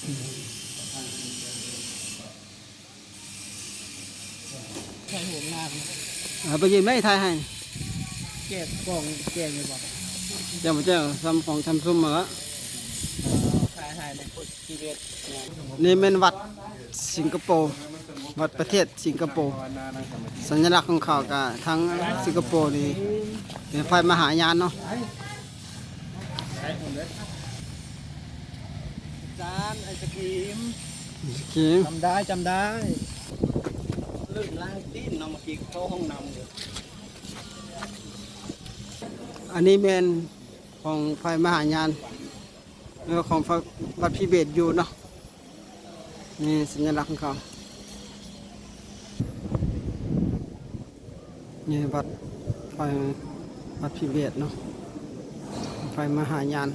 ຖ່າຍຮູບງາມ ເອົາໄປຢືນໄວ້ຖ່າຍໃຫ້ ແຈກກ້ອງ ແຈກຢູ່ບໍ່ ແຈກບໍ່ແຈກ ຊຳຂອງຊຳຊຸມມາລະ ເອົາ ຖ່າຍໃຫ້ໃນໂພສ ຊີວິດ ນີ້ແມ່ນວັດສິງກະໂປ ວັດປະເທດສິງກະໂປ ສັນຍະລັກຂອງເຂົາກະທາງສິງກະໂປນີ້ເປັນໄຟມະຫາຍານເນາະ ຈານໄອສະຄຣີມ ໄອສະຄຣີມ ຈຳໄດ້ ຈຳໄດ້ ລື່ນລ້າງຕີນເນາະ ເມື່ອກີ້ເຂົ້າຫ້ອງນ້ຳຢູ່ ອັນນີ້ແມ່ນຂອງໄຟມະຫາຍານ ຫຼືວ່າຂອງວັດພິເບດຢູ່ເນາະ ນີ້ສັນຍະລັກຂອງເຂົາ ນີ້ວັດໄຟ ວັດພິເບດເນາະ ໄຟມະຫາຍານ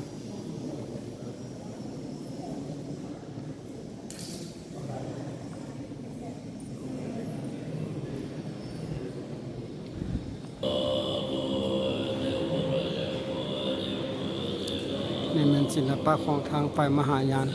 ນີ້ແມ່ນສິລະປະຂອງທາງໄຟມະຫາຍານ.